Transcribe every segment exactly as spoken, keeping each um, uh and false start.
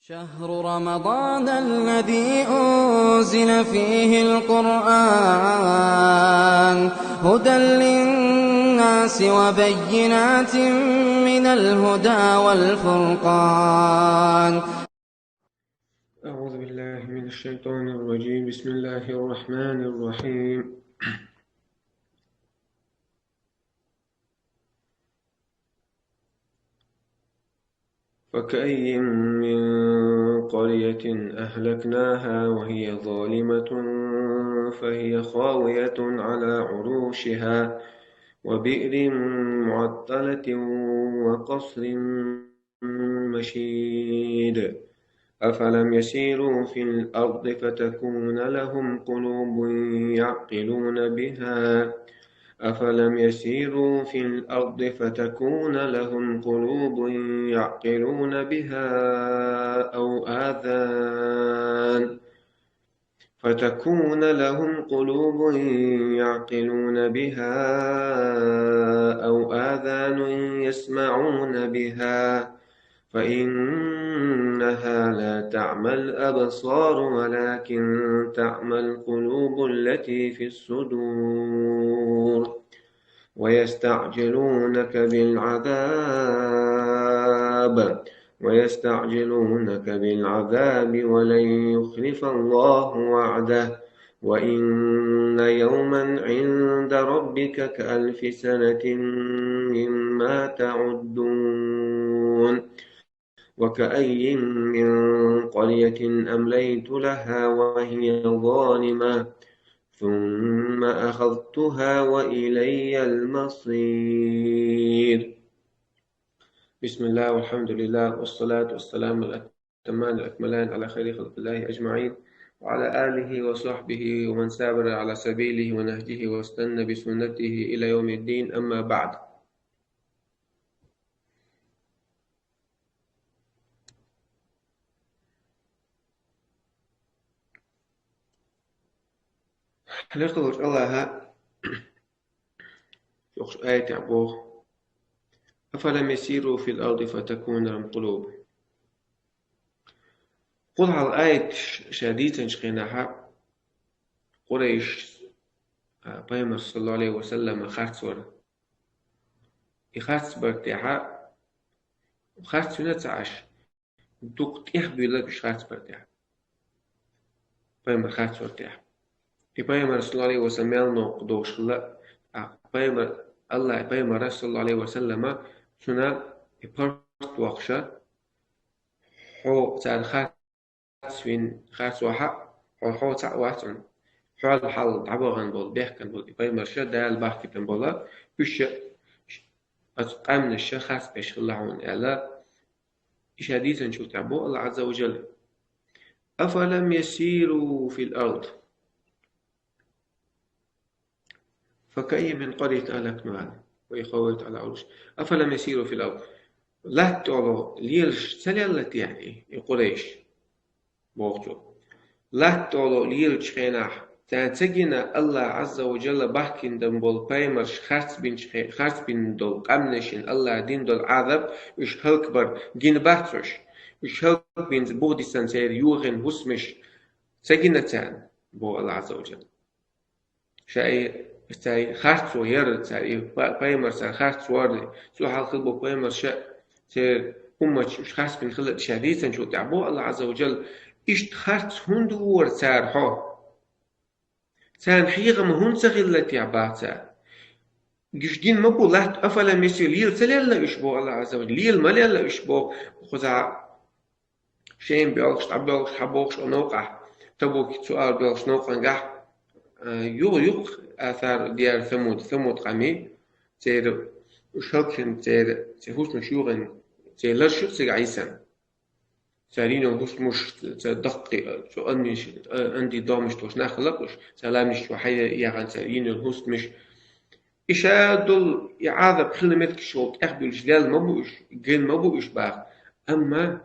شهر رمضان الذي أنزل فيه القرآن هدى للناس وبينات من الهدى والفرقان. أعوذ بالله من الشيطان الرجيم. بسم الله الرحمن الرحيم. فكأين من قرية أهلكناها وهي ظالمة فهي خاوية على عروشها وبئر معطلة وقصر مشيد. أفلم يسيروا في الأرض فتكون لهم قلوب يعقلون بها أفلم يسيروا في الأرض فتكون لهم قلوب يعقلون بها أو آذان فتكون لهم قلوب يعقلون بها أو آذان يسمعون بها فإنها لا تعمى الأبصار ولكن تعمى القلوب التي في الصدور ويستعجلونك بالعذاب ويستعجلونك بالعذاب ولن يخلف الله وعده وإن يوما عند ربك كألف سنة مما تعدون. وكأين من قرية أمليت لها وهي ظالمة ثم أخذتها وإلي المصير. بسم الله والحمد لله والصلاة والسلام الأتمان الأكملان على خير خلق الله أجمعين وعلى آله وصحبه ومن سار على سبيله ونهجه واستنى بسنته إلى يوم الدين، أما بعد. Хьалхалуш Аллаха чӀоагӀа аятехь боху: «أفلم يسيروا في الأرض فتكون لهم قلوب». Кхул хьал аят ш-, ша дийцинчу хенахьа, Къурайш, а, пайхамар, саллаллаху алейхи ва саллама, харцвара. И харцбар тӀехьа, харцвина ца Ӏаш, дукха тӀех буьйлаб уьш харцбар тӀехь. Пайхамар харцвар тӀехь. И пайхамар, саллаллаху алейхи ва саллам, мел новкъа дохуш хилла, а пайхамар, Аллах, пайхамара, саллаллаху алейхи ва саллама, цуьнан и паргӀат вахша, хьо цара харцвин, харцвахьа, хьо, хьо цхьаъ вац хьуна. Хьол хьал дӀабахана болу, бехкана болу и пайхамарша Дала бахкийтина болу, уьш ша, оцу къаьмнаша харцбеш хилла хьуна аьлла, и ша дийцинчул тӀаьхьа боху Аллах Азза ва Джалла: «أفلم يسيروا في الأرض فكأين من قرية أهلكناها وهي خاوية على عروشها أفلم يسيروا في الأرض». Латта тӀехула лелаш ца лелла техьа и, и Къурайш? Боху цо. Латта тӀехула лелачу хенахь, царна ца гина Аллах Азза ва Джалла бахкийтина болу пайхамарш харцбинчу хе-, харцбина долу къаьмнашна Аллах дина долу Ӏазап, уьш хӀаллакбар гина бац уьш? Уьш хӀаллакбинчу бух дисина церан йохийна хӀусамаш ца гина царна, боху Аллах Азза ва Джалла. Ша и, ша и харцо яра, ша и па-, пайхамар цара харцвора, цу хьалха хилла болу пайхамарша, церан умматаш уьш харцбина хилар ша дийцинчул тӀаьхьа боху Аллах Азза ва Джалла: «Иштта харц хӀунда вора цара хьо? Царна хьехам хӀунда ца хилла техьа?» — боху цара. Уьш гина ма бу латта, «أفلم يسيروا», лела ца лелла уьш, боху Аллах Азза ва Джалла, лела ма лелла уьш, боху, кхузахь Шема боьлхуш, дӀабоьлхуш, хьабохуш оцу новкъахь, Табуке цу ара боьлхучу новкъангахь, а, юха, юха асар дара Самуд, Самуд къамий, церан уьш хӀаллакхина, церан, церан хӀусамаш йохийна, церан ларш ю-кх цигахь йисина. Цара йина йолу хӀусамаш, цара даккхий, цу анниш, а, анди домаш долуш нах хилла-кх уьш, цара лаьмнаш чу хьаяхана, цара йина йолу хӀусамаш. И ша долу, и Ӏазап хилла меттигаш волу тӀехбуьллуш лелла ма бу уьш, гина ма бу уьш, боху. Амма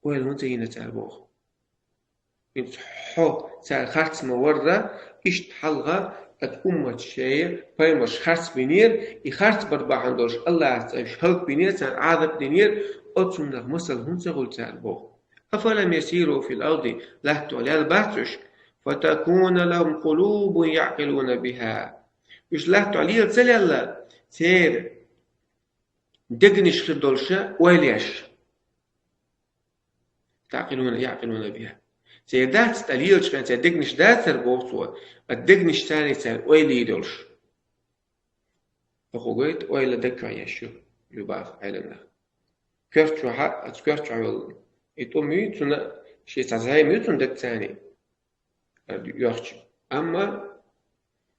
ойла хӀунда ца йина цара, боху. ХӀинца хьо цара харц ма варра, иштта хьалха оцу умматаш шайн пайхамарш харцбинера, и харцбар бахьана долуш Аллаха цара уьш хӀаллакбинера, царна Ӏазап динера, оцунах масал хӀунда ца хуьлу цара боху. أفلم يسيروا في الأرض, лаьтта тӀехь лелла бац уьш, فتكون لهم قلوب يعقلون بها. Уьш лаьтта тӀехь лела ца лелла, церан дегнаш хир долуш ойла еш. تعقلون, يعقلون بها. Церан дац тӀе лелачу хенахь, церан дегнаш дацара боху цо, а дегнаш царна церан ойла йолуш. ХӀокхо гойту, ойла даг чохь еш ю, ю баха Ӏеламнаха. Коьрта чохь, оцу коьрта чохь йолу и тӀум ю, цуьнан шен цхьа зӀе ю цуьнан даг царна йохчу. Амма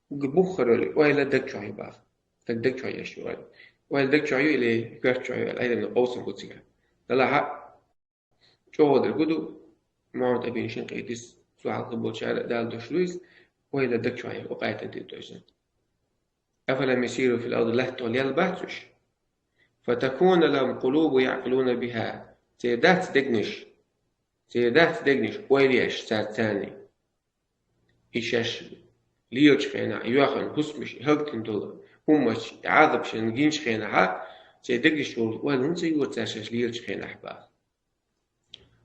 буххара йолу ойла даг чохь ю баха. Даг, даг чохь еш ю ойла. Ойла даг чохь ю или коьрта чохь ю, Ӏеламнаха къовсам бу цигахь. Делахь а, чӀогӀа дерг хӀун ду, Мухьаммад-Амин Шинкъитис цу хьалха болчара а Дала дош луьйса, ойла даг чохь еш, къайтина тӀе тойжина. أفلم يسيروا في الأرض, лаьтта тӀехь лелла бац уьш. فتكون لهم قلوب يعقلون بها. Церан дац дегнаш. Церан дац дегнаш, ойла еш цара царна. И шаьш лелачу хенахь, йоьхна хӀусамаш, хӀаллакдина долу умматаш, Ӏазапаш гиначу хенахь, церан дегнаш чу ойла хӀунда ца йора цара шаьш лелачу хенахь баха.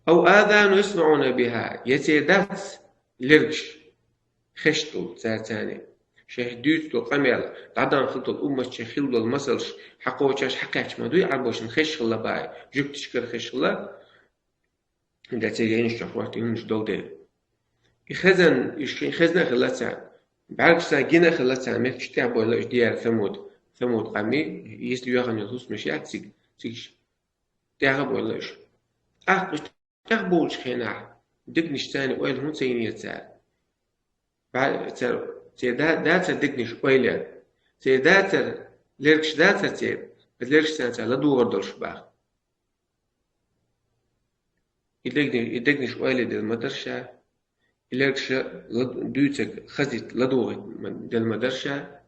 أو آذان يسمعون بها, я церан дац лергаш, хезаш долу цара царна. Шайх дуьйцу долу къамел, дӀадахана хилла долу умматчех хилла долу масалш, хьан кхочуш, хьан кхечу ма дуй Ӏарбошна хезаш хилла баха, жуьгташкара хезаш хилла, хӀунда аьлча церан енаш чохь хӀотта хӀуманаш долу дела. И хезан, уьш шайн хезна а хилла царна, бӀаьргаш царна гина а хилла царна, меттигаш тӀехь бойла уьш дияр Самуд, Самуд къамий, йисте йоьхна йолу хӀусамаш яц цига, цигаш. ТӀехь а бойла уьш. ТӀаккха уьш тӀехь болчу хенахь, дегнаш царна ойла хӀунда ца йинера цара? Ба-, цара, церан да-, дацара дегнаш ойла ян. Церан дацара, лергаш дацара церан, иза лергаш царна цара ладогӀар долуш баха. И дегнаш, и дегнаш ойла делла ма дара ша, и лергаш ла-, дуьйцург хазийта, ладогӀийта ма, делла ма дара ша.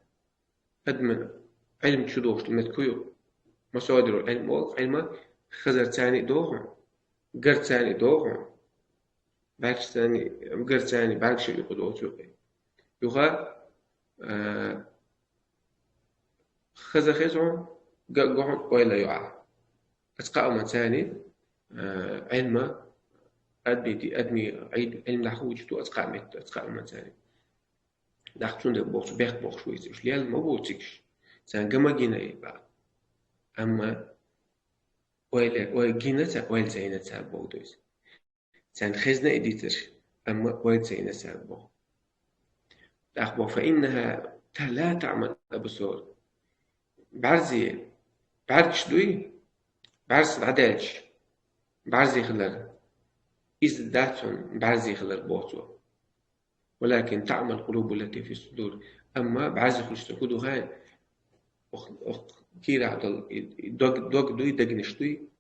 Адаман Ӏилма чу дохуш меттиг ю. Масадирул Ӏилм олу, Ӏилма хазар царна а догӀу, гар царна а догӀу, бӀаьргаш царна а, гар царна а, бӀаьргаш а юкъа догӀу цу юкъе. Юха, а, хаза хеза хьуна, га-, го хьуна ойла йоӀа. Аса кхаъ ма царна а, а, Ӏилма, адби-, адми Ӏилма дӀахьуьйту, аса кхаъ метта, аса кхаъ ма царна. ТӀаккха цундела бохучу бехк бохуш ву иза. Уьш лелла ма бу цигаш. Царна га ма гина и баха. Амма ойла, ой, гина ца, ойла ца йина цара боху ду иза. Царна хезна и дийцарш, амма ойла ца йина цара боху. ТӀаккха боху, فإنها لا تعمى الأبصار. БӀаьрзе, бӀаьргаш дуй, бӀаьрса дӀадаьлча, бӀаьрзе хилар. Иза дац хьуна бӀаьрзе хилар боху цо. ولكن تعمى القلوب التي في الصدور. Амма бӀаьрзе хуьлуш ца хӀун ду хаьий? Ох, ох, кийрахь долу и, и дог, дог дуй, дегнаш дуй.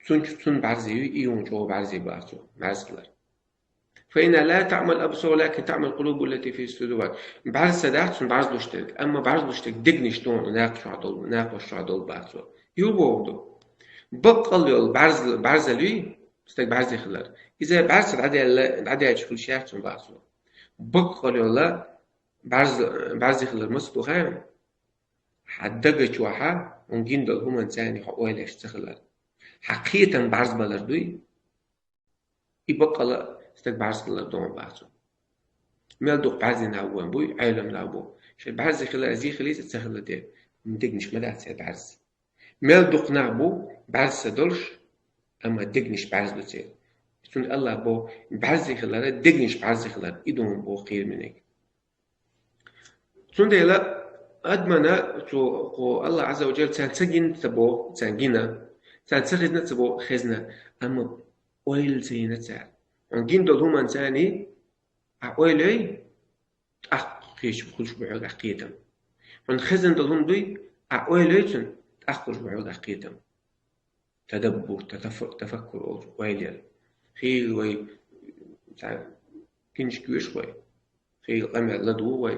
Цун чу, цун бӀаьрзе юй, и юн чӀогӀа бӀаьрзе баха цо, бӀаьрзе хилар. فإنها لا تعمى الأبصار ولكن تعمى القلوب التي في الصدور. БӀаьрзе дац цун бӀаьрзе луш дерг, амма бӀаьрзе луш дерг дегнаш ду хьуна, накъош чохь долу, накъош чохь долу баха цо. Юй боху ду. Баккъал йолу бӀаьрзе, бӀаьрзе юй, стаг бӀаьрзе хилар. Иза бӀаьрса дӀадаьлла, дӀадаьлча хуьлуш яц цун баха цо. Баккъал йолу бӀаьрзе, бӀаьрзе хилар маца ду хаьий? Хьан дага чохь хьуна гина долу хӀуманца хьо ойла еш ца хилар. Хьан кхетам бӀаьрзе балар дуй? И баккъала стаг бӀаьрзе хилар ду хьуна баха цо. Мел дукха бӀаьрзе нах бу вайн буй, Ӏелам нах бу. Шайн бӀаьрзе хилар, зе хилийта ца хилла де, дегнаш ма дац церан бӀаьрзе. Мел дукха нах бу бӀаьрзе ца долуш, амма дегнаш бӀаьрзе ду церан. Цундела Аллах боху, бӀаьрзе хилар, дегнаш бӀаьрзе хилар, и ду хьуна боху кхерамниг. Цундела адамана цо, кхо Аллах Азза ва Джалла царна ца гина ца боху, царна гина, царна ца хезна ца боху, хезна, амма ойла ца йина цара. Хьуна гина долу хӀуманца а ойла йой, тӀаккха кхечу хуьлуш бу хьоьгахь кхетам. Хьуна хезна долу хӀума дуй, а ойла йой цунна, тӀаккха хуьлуш бу хьоьгахь кхетам. Тадаббур, татаф-, тафаккур олучу ойла яр. Хийла вай цхьа киншка веш вай, хийла къамел ладугӀу вай.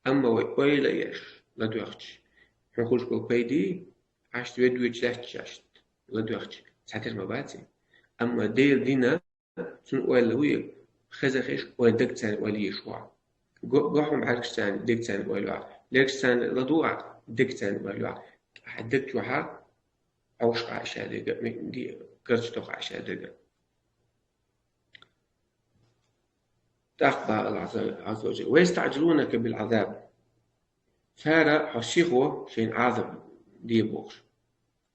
Амма вай ойла еш, ладоьгӀча, хьуна хуьлуш болу пайда, Ӏашта ведвечу лаьтташ Ӏашта ладоьгӀча, цхьатера ма баций. Амма Делан дина, цунна ойла ву, хеза хеш, ойла даг царна ойла еш ву. Го-, гохьун бӀаьргаш царна, даг царна ойла ву. Лергаш царна ладугӀа, даг царна ойла ву. Ахьа даг чохьа Ӏовшах Ӏайшадерга, ме-, ди-, карча тоха Ӏайшадерга. ТӀаккха Аллахь Ӏазза, Ӏазза ва жалла: «ويستعجلونك بالعذاب». Цара хьо сихо шайна Ӏазап де бохуш.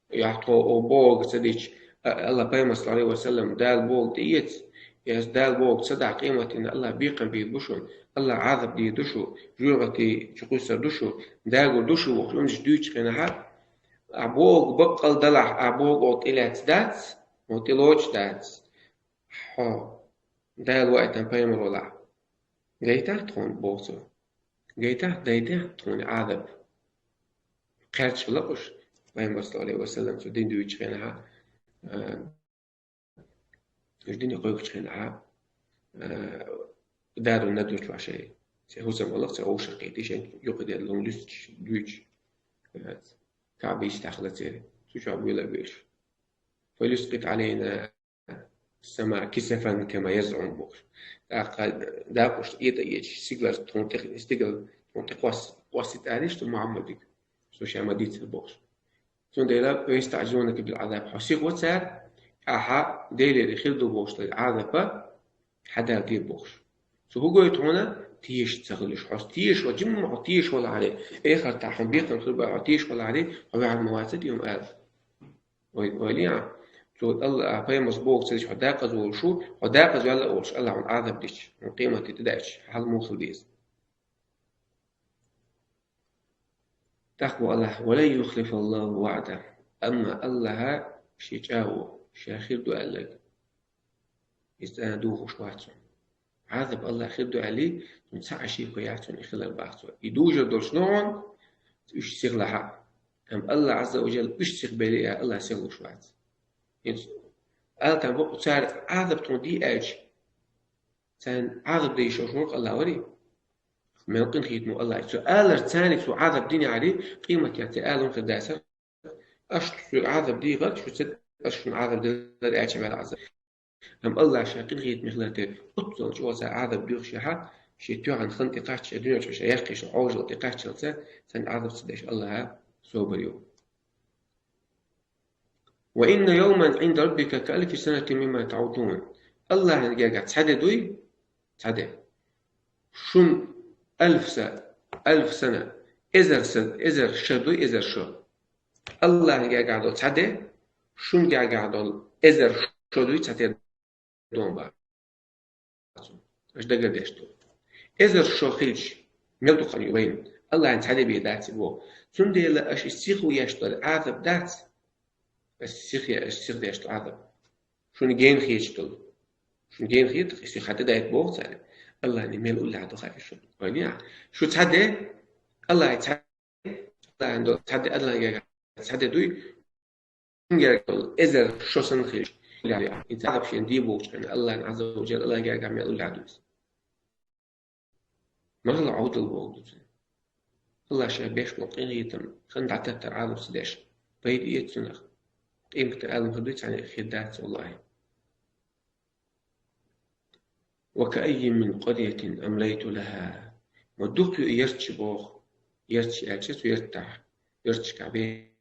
Яхь тхо о бохург ца дича, а, Алла пайхамар, саллаллаху Ӏалайхи ва саллам, Дала бохург тӀеэца, я Дала бохург ца дахь, къематдийнахь Алла бекхам бийр бу шуна, Алла Ӏазап дийр ду шу, жоьжахати чу кхуьссур ду шу, дагор ду шу бохуш, уьмнаш дуьйцучу хенахьа, а бохург баккъал далахь, а бохург оха тӀелаьцна дац, оха тӀелоцуш дац. Хьо Дала ваийтина пайхамар валахь, гайтахь тхуна, боху цо. Гайтахь, дайтахь тхуна Ӏазап. Кхерча хилла уьш, пайхамар, саллаллаху Ӏалайхи ва саллам, цу дин дуьйцучу хенахьа, а, уьш дине кхойкхучу хенахьа, а, Дарун Надвар чохь шайн. Церан хӀусам валлахь, церан овшах кхетий, шайн юкъа дерла хӀума луьстуш, дуьйцуш. А, Каъба йистехь хилла церан. Цу чохь буьйлаб уьш. «فليسقط علينا السماء كسفا كما يزعم», бохуш. ТӀаккха дакъош этӀа эцаш, стигалара тхуна тӀе, стигала тхуна тӀе къос-, къоссийта аьлла иштта Мухьаммадига, со ша ма дийцар бохуш. Цундела «ويستعجلونك بالعذاب», хьо сихо цара, ахьа Делера хир ду бохуш долу Ӏазапа хьадала де бохуш. Цо хӀун гойту хьуна? Тешаш ца хилуш. Хьо тешаш вац, жимма хьо тешаш валахьара, эхартахь хьуна бекхам хир бу, хьо тешаш валахьара, хьо ваьхьар ма вацара, юма аьлла. Вай, вай лиъа, цо Алла, а, пайхамарс боху ца дича, хьо дакъаза волуш ву, хьо дакъаза ваьлла а волуш, Алла хьуна Ӏазап дича, хьуна къематде тӀедача, хьал муха хила деза. ТӀаккха боху Аллахь: «ولن يخلف الله وعده». Амма Аллахьа шен чӀагӀо, ша хир ду аьлларг, иза цӀена духуш вац хьуна. Ӏазап Аллахь хир ду аьллий, цунна цхьа а шеко яц хьуна и хилар, бах цо. И дужур долуш ду хьуна, уьш сихлахь а. Амма Аллахь Ӏазза ва Жалла уьш сихбелий а, Аллахь сихлуш вац. ХӀинца ала там бакъ, цара Ӏазап тхуна де аьлча, царна Ӏазап де йиш йолуш вара Аллахь, варий? Мел къинхетамо Аллахь. Цо алар царна, цо Ӏазап динехьарий, къематде церан ала хӀума хир дацара. Аш шуьга Ӏазап дийхар, шу ца, аш шуна Ӏазап дилар аьлча мел Ӏазап. Амма Аллахь ша къинхетаме хилар тера, оццул чӀогӀа царна Ӏазап дуьйхушехьа, шен тоьхна хан тӀекхаччалца, дуьнен чу ша яьккхина шо Ӏожалла тӀекхаччалца, царна Ӏазап ца деш Аллахьа собар ю. «وإن يوما عند ربك كألف سنة مما تعدون». Аллахьан гергахь цхьа де дуй, цхьа де. Шун альф са-, альф сана, эзар са-, эзар шо дуй, эзар шо. Аллахьан гергахь долу цхьа де, шун гергахь долу эзар шо дуй, цхьа де дон бан. Аша дагардеш ду. Эзар шо хилча, мел дукха хан ю вайна. Аллахьан цхьа де бен дац и боху. Цундела аша и сихо еш долу Ӏазап дац. Аша сих е-, аша сих деш ду Ӏазап. Шуна гена хеташ долу. Шуна гена хета, и сих хьан де дайта боху цара. Аллахьан мел уллехь ду хаьа шуна. Вайна а. Шу цхьа де, Аллахьан цхьа, Аллахьан до-, цхьа де, Аллахьан гергахь цхьа де дуй. Гергахь долу эзар шо санна хилча, и Ӏазап шена де бохучу хенахь, Аллахьан Ӏазза ва Жалла, Аллахьан гергахь мел уллехь ду иза. Марла Ӏовдал боху ду цуьнан. Аллахь ша беш болу къинхетам, хан дӀататтар Ӏазап ца деш, пайда эца цунах. Къематан ала хир дуй, цхьаьна хир дац, валлахӀи. «وكأين من قرية أمليت لها». Ма дукха ю и ярташ боху, ярташ аьлча, цу яртахь, ярташкахь бе-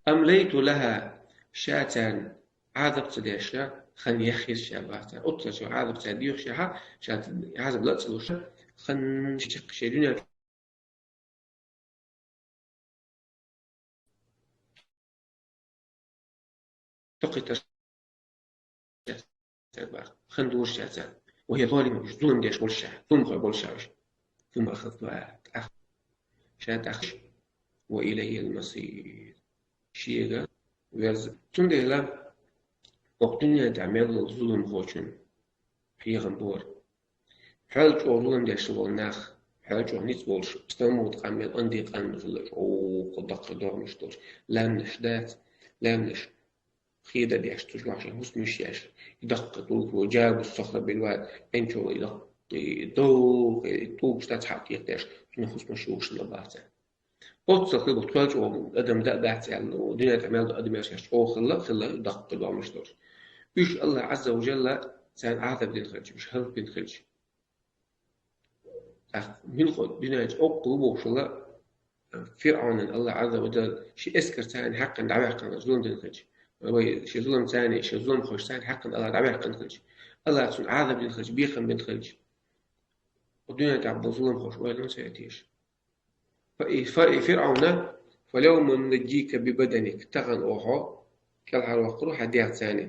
«أمليت لها», ша царна Ӏазап ца деш, хан яхйира ша бах цара. Оццул ша Ӏазап цара доьхуш, ша Ӏазап ла а ца луш, хан чекх шен дуьнен токхийтар цара бах. Хан дора ша цара. «وهي ظالمة», уьш зулам деш болуш ша, зуламхой болуш ша уьш. ثم أخذتها, тӀаккха ша тӀаккха, «وإلي المصير». Шега верза. Цундела окху дуьнен тӀехь мел волу зуламхочун хьехам бора. Хьол чӀогӀа зулам деш волу нах, хьол чӀогӀа ницкъ болуш, стаммугӀа къам мел анди къам хилла, чӀогӀа даккха догӀмаш долуш, лаьмнаш дац, лаьмнаш хеда деш, цу чохь шайн хӀусамаш еш, и даккха тӀулг, джабус сохра билват, энчо и даккха, и дов, и тӀулгаш дац хьакъ деш, шайн хӀусамаш юхуш хилла бах цара. Оццул хилла бу тхол чӀогӀа адам да а дац аьлла, дуьнен тӀехь мел ду адамаш шаьш чӀогӀа хилла, хилла даккха догӀмаш долуш. Уьш Аллах Ӏазза ва Жалла царна Ӏазап дина хилча, уьш хӀаллакбина хилча. ТӀаккха муьлхха дуьнен чу оккхул бохуш хилла, ФирӀавнан Аллахь Ӏазза ва Джалла ши эскар царна хьакъан дӀаваьккхина, зулам дина хилча, вай ши зулам царна, ши зуламхош царна хьакъан Аллахь дӀаваьккхина хилча, Аллахь цунна Ӏазап дина хилча, бекхам бина хилча, дуьнен тӀехь болу зуламхош ойланаш ца йо теша. فإن فرعون فاليوم ننجيك ببدنك, тахана оха кӀелхьарваккхур ву хьан дегӀ царна.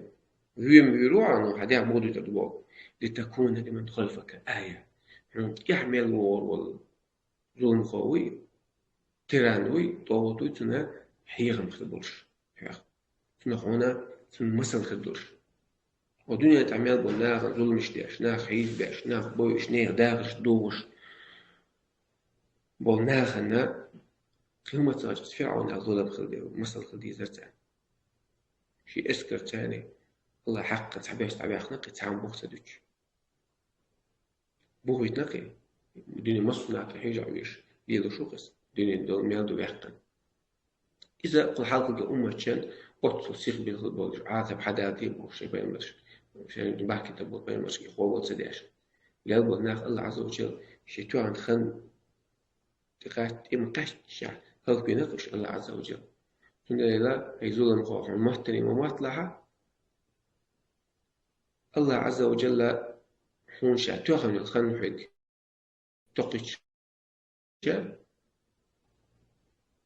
Вуьйр вуьйр ву хьуна, хьан дегӀ бохуьйтур ду боху. لتكون لمن خلفك آية. Хьуна тӀехь мел вогӀур волу зуламхо вуй, тиран вуй, тӀагӀут вуй, цунна хьехам хир болуш. Хьех. Цунна хьуна, цунна масал хир долуш. Ва дуьнен тӀехь мел болу нахана зуламаш деш, нах хьийзабеш, нах бойуш, нехан дахарш дохуш болу нахана хила ма ца гӀачкъа, ФирӀавнах зулам хила де, масал хила дезара царна. Ши эскар царна Аллахь хьакъан цхьаберш дӀаваьккхина, кхин цхьамма бух ца дуьтуш. Бухийтина кхин, дуьне массо а нах тӀе хьежа а веш, лелаш ву кхин, дуьнен долу мел ду ваьккхина. Иза кху хьалхарчу умматчан оццул сих бина хила болуш, Ӏазап хьадала де бохуш шайн пайхамарш, шайн бахкийтина болу пайхамарш и хьо вал ца деш. Лел болу нах Аллахь Ӏазза ва Джалла шен тоьхна хан тӀе кхаьчча, тӀе ма кхаьчча, хӀаллаквина уьш Аллахь Ӏазза ва Джалла. Цундела хьайн зуламхо хьуна моттарий ма мотталахь, Аллахь Ӏазза ва Джалла хьуна ша тоьхна йолу хан хьоьга токхуьйтуш,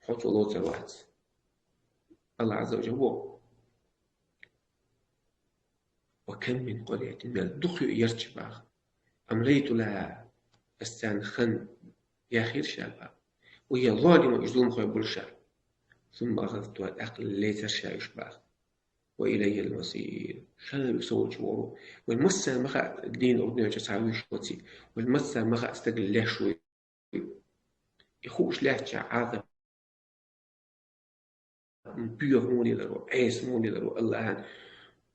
хьо цо лоцур вац. Аллахь Ӏазза ва Джалла боху: وكم من قرية, мел дукха ю ярташ боху, أمليت لها, ас царна хан яхийра ша боху, وهي ظالمة, уьш зуламхой болуш, ثم أخذتها, тӀаккха лецира ша уьш боху. وإلي المصير. Ша вуьйцу вовчу вогӀур ву. Вайн массарна ма хаьа, дийна урдинчу цхьа вуьйш ваций. Вайн массарна ма хаьа, стаг леш вуй. И хууш лаьттача Ӏазап, боьха муха лелар ву, Ӏеса муха лелар ву, Аллахьан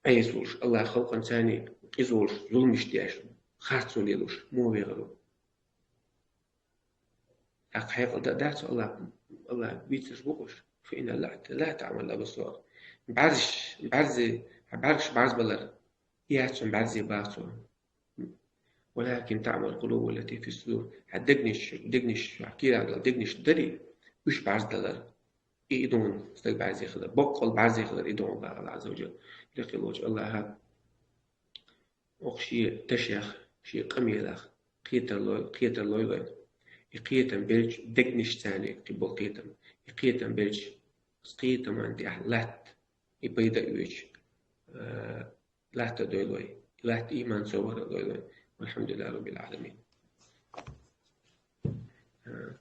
Ӏеса волуш, Аллахь халкъана царний къиза волуш, зуламаш деш, харцо лелош, муха вехар ву. ТӀаккха хьекъал дан дац Аллахь, Аллахь бийцарш бу уьш. فإنها لا تعمى الأبصار. БӀаьрзаш, бӀаьрзе, хьан бӀаьргаш бӀаьрзабалар яц шун бӀаьрзе боху цо. ولكن تعمى القلوب التي في الصدور. Хьан дегнаш, дегнаш, хьан кийрара долу дегнаш дарий, уьш бӀаьрзадалар. И, и ду стаг бӀаьрзе хилар. Баккъал бӀаьрзе хилар и ду боху Аллахь Ӏазза ва Джалла. Лекха волчу Аллахьа оха шен ташех, шен къамелах кхетар лой-, кхетар лойла. И кхетам белча дегнаш царна, кхин болу кхетам. И кхетам белча, кхетаман тӀехь латта, и пайда а оьцу, а, латта а дойла вай. Латта ийман, собар а дойла вай. والحمد لله رب العالمين. А,